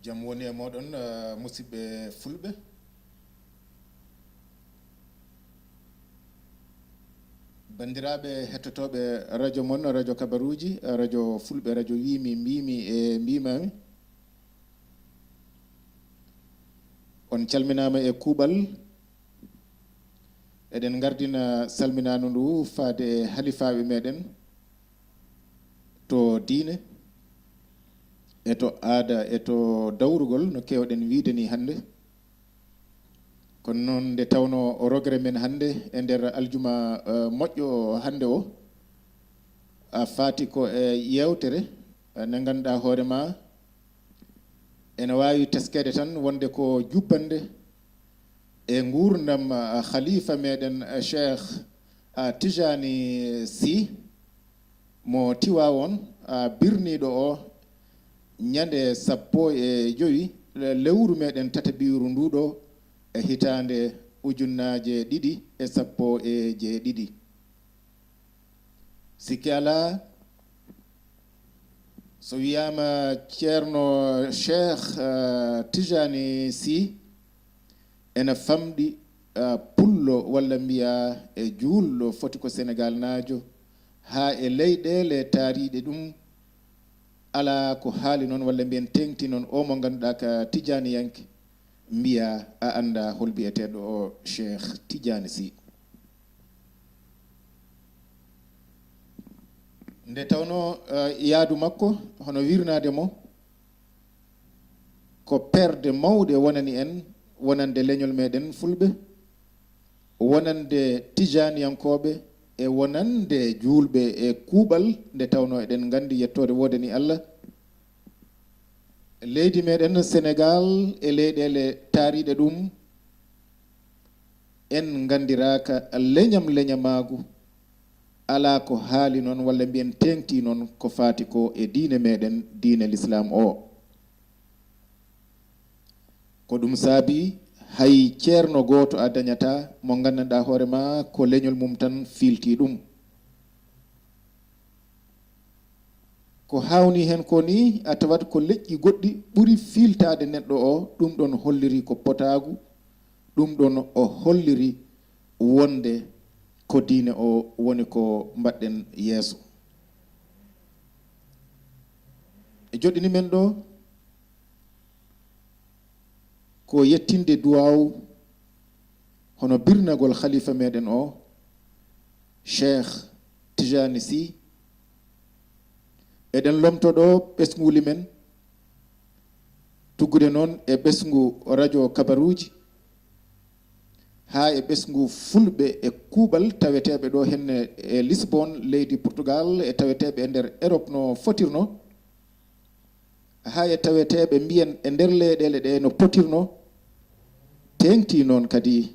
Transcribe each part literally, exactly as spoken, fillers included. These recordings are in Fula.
Jam woni e mooɗon, eh, musidɓe fulɓe. Banndiraaɓe hettotooɓe radio mon, radio kabaruuji, eh, radio fulɓe, radio wiimi, mbiimi e mbiimaami. On calminaama e kuuɓal. Eɗen ngardina salminaandu ndu faade e halifaaɓe meɗen to diine, e to aada, e to dawrugol, no keewɗen wiide ni hannde. Kono noon, nde tawnoo o rogere men hannde e nder aljuma, eh, moƴƴo hannde o, a faati ko e yeewtere, eh, nde ngannduɗaa hoore ma, ene waawi teskeede tan wonde ko jubbannde e nguurndam, ah, khalifa meɗen, ah, Cheikh, ah, Tijani Sy mo Tiwaawoon, ah, birniiɗo o ñande sappo e jowi le-, lewru meɗen tataɓiiru nduɗo e hitaande ujunnaaje ɗiɗi e sappo e jeeɗiɗi. Sikki alaa, so wiyaama Ceerno Cheikh, eh, Tijani Sy, ena famɗi, eh, pullo walla mbiya e juulɗo foti ko Senegaalnaajo, haa e leyɗeele taariiɗe ɗum, alaa ko haali noon walla mbiyen teeŋti noon o mo ngannduɗaa ka Tijaniyanke, mbiya a anndaa hol biyeteeɗo o Cheikh Tijani Sy. Nde tawnoo, eh, yaadu makko, hono wirnaade mo, ko perde mawɗe wonani en, wonande leñol meɗen fulɓe, wonande tijaniyankooɓe, e wonande juulɓe e kuuɓal, nde tawnoo eɗen nganndi yettoore woodani Allah. Leydi meɗen Senegaal e leyɗeele taariiɗe ɗum, en nganndiraaka leñam leñamaagu, alaa ko haali noon, walla mbiyen teeŋti noon, ko faati ko e diine meɗen, diine Lislaam o. Ko ɗum saabi hay ceerno gooto a dañataa mo nganndanɗaa hoore ma ko leñol mum tan fiilti ɗum. Ko haawnii heen ko nii, a tawat ko leƴƴi goɗɗi ɓuri fiiltaade neɗɗo o, ɗum ɗoon holliri ko potaagu, ɗum ɗoon o holliri wonde ko diine o woni ko mbaɗɗen yeeso. E joɗɗini men ɗo, ko yettinde duwaaw hono birnagol khalifa meɗen o, Cheikh Tijani Sy. Eɗen lomto ɗo ɓesnguuli men, tuggude noon e ɓesngu radio kabaruuji, haa e ɓesngu fulɓe e kuuɓal taweteeɓe ɗo henne e Lisbon, leydi Portugal, e taweteeɓe e nder Europe no fotirno. Haa e taweteeɓe mbiyen e nder leyɗeele ɗe no potirno, teeŋti noon kadi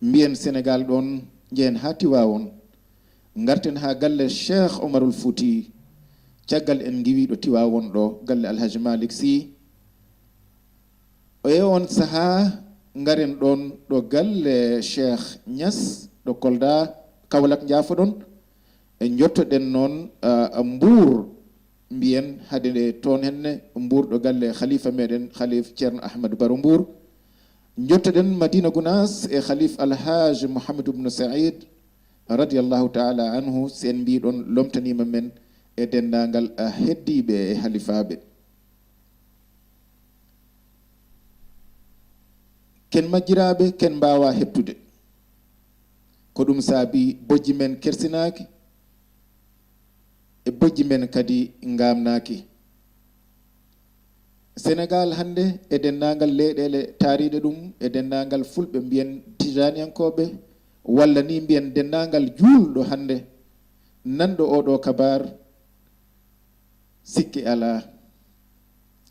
mbiyen Senegaal ɗoon, njehen haa Tiwaawoon, ngarten haa galle Cheikh Omarul Fouti, caggal en ngiwiiɗo Tiwaawoon ɗo, galle Alhaji Malick Sy. E oon sahaa, ngaren ɗoon ɗo galle Cheikh Niass ɗo Kolda, Kaolack njaafoɗon, e njottoɗen noon, ah, Mbuur, mbiyen hade nde toon henne Mbuur ɗo galle khalifa meɗen, khalif Ceerno Ahmadou Baro Mbuur. Njottoɗen Madina Gounass e khalif Alhaj Mouhamadou Ibn Saïd, radiyallahu taala anhu, si en mbiɗon lomtaniima men e denndaangal, ah, heddiiɓe e halifaaɓe. Ken majjiraaɓe, ken mbaawaa heɓtude. Ko ɗum saabi bojji men kersinaaki, e bojji men kadi ngaamnaaki. Senegaal hannde e denndaangal leyɗeele taariiɗe ɗum, e denndaangal fulɓe mbiyen tijaniyankooɓe, walla ni mbiyen denndaangal juulɗo hannde nanɗo oo ɗoo kabaar, sikke alaa.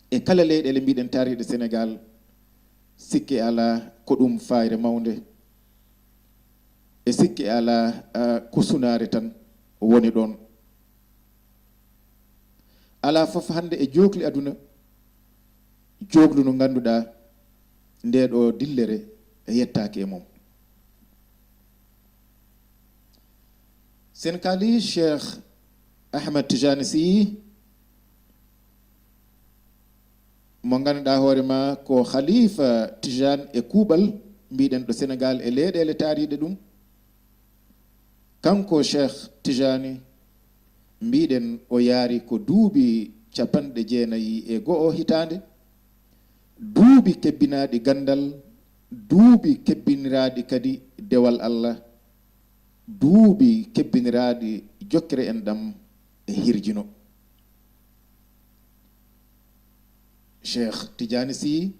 E kala leyɗeele mbiɗen taariiɗe Senegaal, sikke alaa ko ɗum faayre mawnde. E sikke alaa, ah, ko sunaare tan woni ɗoon. Alaa fof hannde e jookli aduna, jooklu no ngannduɗaa ndee ɗoo dillere yettaaki e mum. Sen kaali Cheikh Ahmed Tijani Sy, mo ngannduɗaa hoore ma ko Khalifa Tijane e kuuɓal, mbiɗen ɗo Senegaal e leyɗeele taariiɗe ɗum. Kanko Cheikh Tijani, mbiɗen o yaari ko duuɓi capanɗe jeenayi e go'o hitaande, duuɓi kebbinaaɗi ganndal, duuɓi kebbiniraaɗi kadi dewal Allah, duuɓi kebbiniraaɗi jokkere enɗam e hirjino. Cheikh Tidiane Sy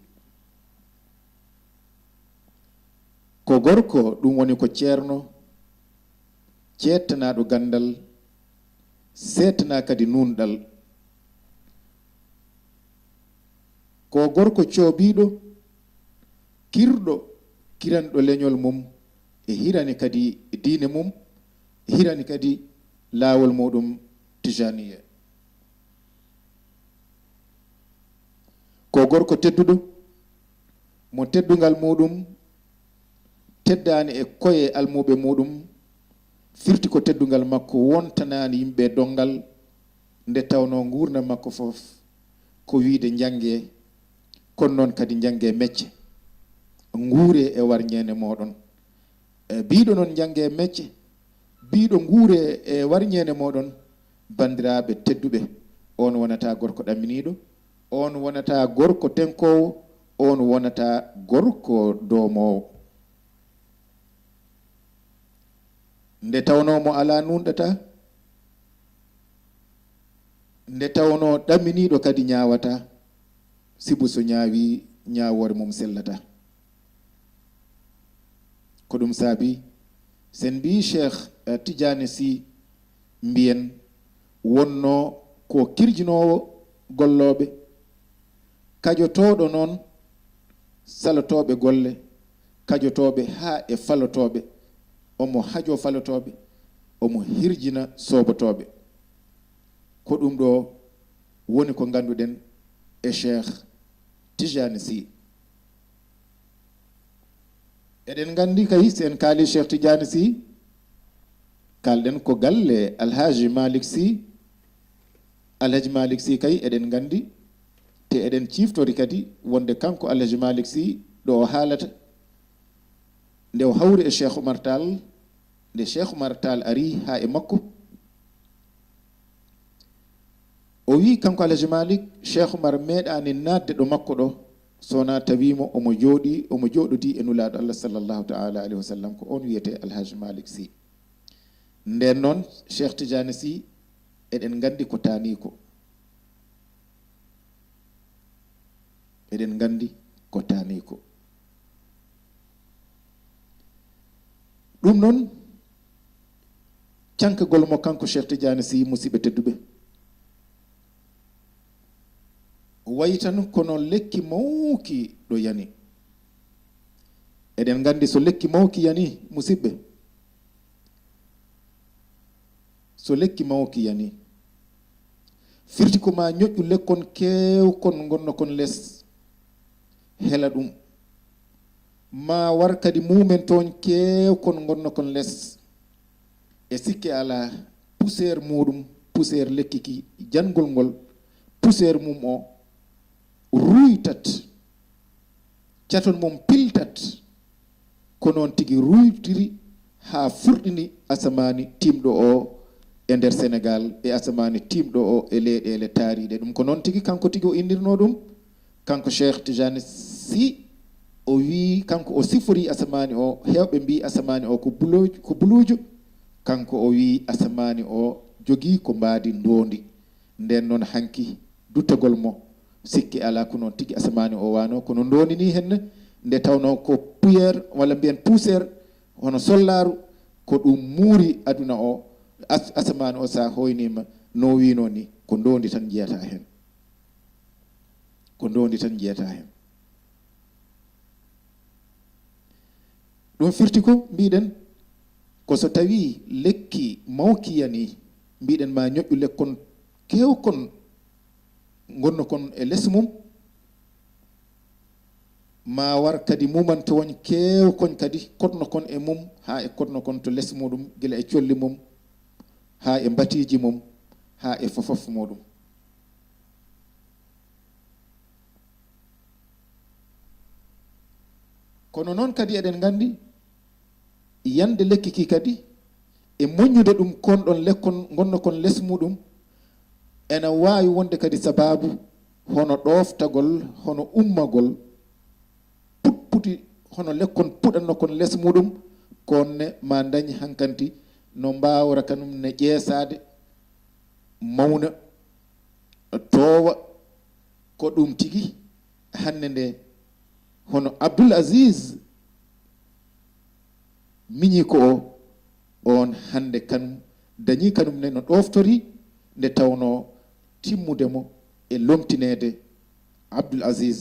ko gorko, ɗum woni ko ceerno, ceettanaaɗo ganndal, seettanaa kadi nuunɗal. Ko gorko coobiiɗo, kirɗo, kiranɗo leñol mum, e hirani kadi diine mum, e hirani kadi laawol muɗum Tijaniya. Ko gorko tedduɗo, mo teddungal muɗum teddaani e koye almuɓe muɗum, firti ko teddungal makko wontanaani yimɓe donngal, nde tawnoo nguurndam makko fof ko wiyde njannge, kono noon kadi njannge mecce, nguure e warñeende mooɗon. E biiɗo noon njannge mecce, biiɗo nguure e warñeende mooɗon, banndiraaɓe tedduɓe, on wonata gorko ɗamminiiɗo, on wonata gorko tenkoowo, on wonata gorko doomoowo. Nde tawnoo mo alaa nuunɗata, nde tawnoo ɗamminiiɗo kadi ñaawata, sibu so ñaawi, ñaawoore mum sellata. Ko ɗum saabi, sen mbii Cheikh, eh, Tidiane Sy, mbiyen wonnoo ko kirjinoowo gollooɓe, kajotooɗo noon salotooɓe golle, kajotooɓe haa e falotooɓe, omo hajoo falotooɓe, omo hirjina soobotooɓe. Ko ɗum ɗo woni ko ngannduɗen e Cheikh Tidiane Sy. Eɗen nganndi kay, sen kaali Cheikh Tidiane Sy, kalɗen ko galle Alhaji Malick Sy. Alhaji Malick Sy kay eɗen nganndi, te eɗen ciftori kadi wonde kanko Alhaji Malick Sy ɗo o haalata, nde o hawri e Cheikh Oumar Tall, nde Cheikh Oumar Tall ari haa e makko, o wi kanko Alhaji Malick, Cheikh Oumar meeɗaani naatde ɗo makko ɗo, so wonaa tawiimo omo jooɗi, omo jooɗodii e Nulaaɗo Allah sallallahu ta'ala alayhi wa sallam, ko on wiyetee Alhaji Malick Sy. Ndeen noon, Cheikh Tidiane Sy, eɗen nganndi ko taaniiko. Eɗen nganndi ko taaniiko. Ɗum noon, cankagol mo kanko Cheikh Tidiane Sy, musidɓe tedduɓe, wayi tan kono lekki mawki ɗo yani. Eɗen nganndi so lekki mawki yani, musidɓe, so lekki mawki yani, firti ko ma ñoƴƴu lekkon keewkon ngonnokon les, hela ɗum. Ma war kadi muumen tooñ keewkon ngonnokon les. E sikke alaa, puseer muuɗum, puseer lekki ki, janngol ngol, puseer mum o ruytat, caton mum piltat, ko noon tigi ruytiri haa furɗini asamaani tiimɗo o e nder Senegaal, e asamaani tiimɗo o e leyɗeele taariiɗe. Ɗum ko noon tigi, kanko tigi o innirnoo ɗum, kanko Cheikh Tidiane Sy, o wii, kanko o sifori asamaani o, heewɓe mbii asamaani o ko buluujo, ko buluujo, kanko o wii asamaani o jogii ko mbaadi ndoondi. Ndeen noon hanki duttagol mo, sikke alaa ko noon tigi asamaani o waano, kono ndoondi nii henne, nde tawnoo ko poussière, walla mbiyen poussière, hono sollaaru, ko ɗum muuri aduna o, as-, asamaani o, so a hooyniima no wiinoo ni, ko ndoondi tan njiyata heen. Ko ndoondi tan njiyata heen. Ɗum firti ko mbiɗen, ko so tawii lekki mawki yani, mbiɗen ma ñoƴƴu lekkon keewkon ngonnokon e les mum, ma war kadi mumantooñ keewkon kadi koɗnokon e mum, haa e koɗnokon to les muɗum, gila e colli mum, haa e mbatiiji mum, haa e fofof muɗum. Kono noon kadi eɗen nganndi yande lekki ki kadi e moññude ɗum kon ɗon lekkon ngonno kon les muɗum, ena waawi wonde kadi sababu hono ɗooftagol, hono ummagol putputi, hono lekkon puɗanno kon les muɗum, kon ne ma dañ hankanti no mbaawra kanum ne ƴeesaade, mawna, toowa. Ko ɗum tigi hannde nde hono Abdul Aziz miñi ko o, on hannde kanum dañi kanum ne no ɗooftori, nde tawnoo timmude mo e lomtineede Abdul Aziz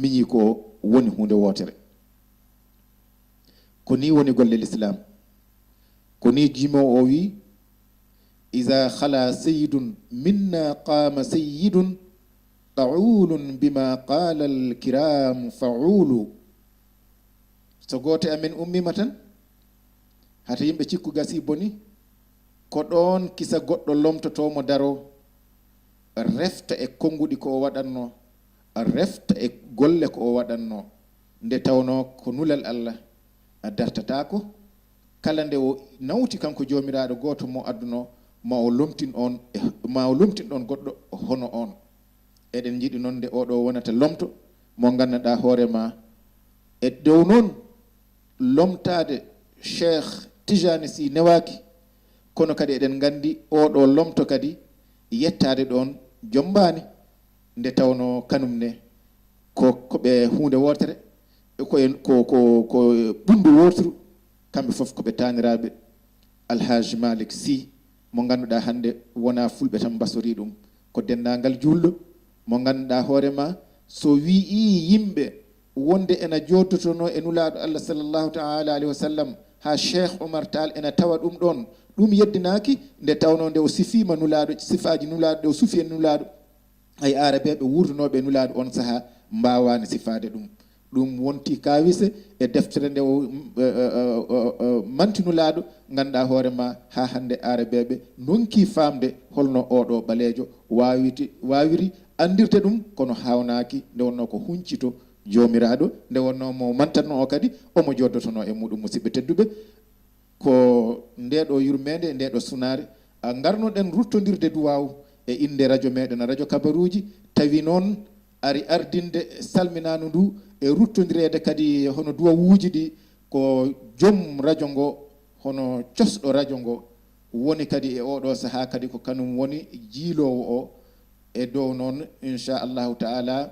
miñi ko o woni huunde wootere. Ko nii woni golle lislaam. Ko nii jimoowo o wi: "Iza khala sayyidun minna qama sayyidun ta'ulun bima qala al-kiram fa'ulu." So gooto e amen ummiima tan, hata yimɓe cikku gasii boni, ko ɗoon kisa goɗɗo lomtotoo mo daroo, refta e konnguɗi ko o waɗatnoo, refta e golle ko o waɗatnoo, nde tawnoo ko nulal Allah a dartataako. Kala nde o nawti kanko Joomiraaɗo gooto mo adduno, ma o lomtin on, ma o lomtin ɗon goɗɗo hono on. Eɗen njiɗi noon nde oɗo wonata lomto mo nganndanɗaa hoore ma. E dow noon lomtaade Cheikh Tijani Sy newaaki, kono kadi eɗen nganndi oɗo lomto kadi yettaade ɗoon jommbaani, nde tawnoo kanum ne ko, ko ɓe huunde wootere, ko, ko, ko, ko ɓunndu wooturu, kamɓe fof ko ɓe taaniraaɓe Alhaji Malick Sy, mo ngannduɗaa hannde wonaa fulɓe tan mbasorii ɗum, ko denndaangal juulɗo, mo ngannduɗaa hoore ma, so wi'ii yimɓe wonde ena jooddotoo e Nulaaɗo Allah sallallahu ta'ala alayhi wa sallam, haa Cheikh Omar Tall ena tawa ɗum ɗoon, ɗum yeddinaaki, nde tawnoo nde o sifiima Nulaaɗo, sifaaji Nulaaɗo, nde o sufi e Nulaaɗo, hay Aarabeeɓe wuurtunooɓe e Nulaaɗo oon sahaa mbaawaani sifaade ɗum. Ɗum wonti kaawise e deftere nde o, e, e, e, e, e, manti Nulaaɗo, ngannduɗaa hoore ma, haa hannde Aarabeeɓe ndonkii faamde holno oɗo ɓaleejo waawiti, waawiri anndirde ɗum, kono haawnaaki, nde wonnoo ko huncito Joomiraaɗo, nde wonnoo mo mantatnoo o kadi, omo jooddotonoo e muɗum, musidɓe tedduɓe. Ko ndeeɗo yurmeende e ndeeɗo sunaare, a, ngarnoɗen ruttondirde duwaaw e innde rajo meɗen, rajo kabaruuji, tawi noon ari ardinde salminaandu ndu e ruttondireede kadi hono duwawuuji ɗi, ko joom rajo ngo, hono cosɗo rajo ngo, woni kadi e oɗo sahaa kadi ko kanum woni jiiloowo o. E dow noon, inchallahu taala,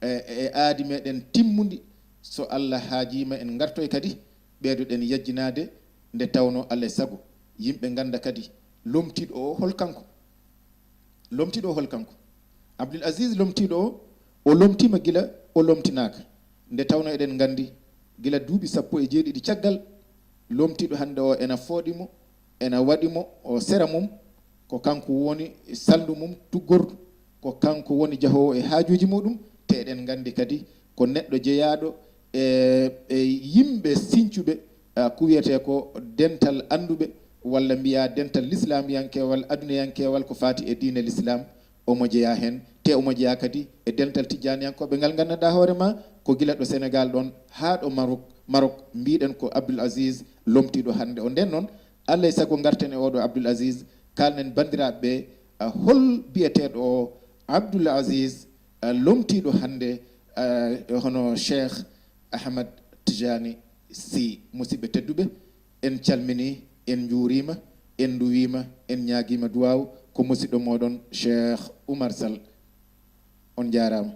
e, e aadi meɗen timmundi, so Allah haajiima en ngartoy kadi, ɓeydoɗen yajjinaade, nde tawnoo alaa e sago yimɓe ngannda kadi lomtiiɗo o hol kanko. Lomtiiɗo o hol kanko? Abdul Aziz lomtiiɗo o, o lomtiima gila o lomtinaaka. Nde tawnoo eɗen nganndi gila duuɓi sappo e jeeɗiɗi caggal, lomtiiɗo hannde o ena fooɗi mo, ena waɗi mo o sera mum, ko kanko woni salndu mum tuggordu, ko kanko woni jahoowo e haajuuji muɗum, te eɗen nganndi kadi ko neɗɗo jeyaaɗo e, e yimɓe sincuɓe, a, ko wiyetee ko dental annduɓe, walla mbiyaa dental lislaamiyankeewal, adunayankeewal ko faati e diine lislaam, omo jeyaa heen, te omo jeyaa kadi e dental tijjaaniyankooɓe ngal nganndanɗaa hoore ma, ko gila ɗo Senegaal ɗoon haa ɗo Marok, Marok, mbiɗen ko Abdul Aziz lomtiiɗo hannde o. Nden noon, Alla e sago ngarten e oɗo Abdul Aziz, kaalnen banndiraaɓe ɓe, a, hol biyeteeɗo o Abdul Aziz, a, lomtiiɗo hannde, a, hono Cheikh Ahmad Tijani Sy. Musidɓe tedduɓe, en calminii, en njuuriima, en nduwiima, en ñaagiima duwaaw ko musidɗo mooɗon Cheikh Oumar Sall. On njaaraama.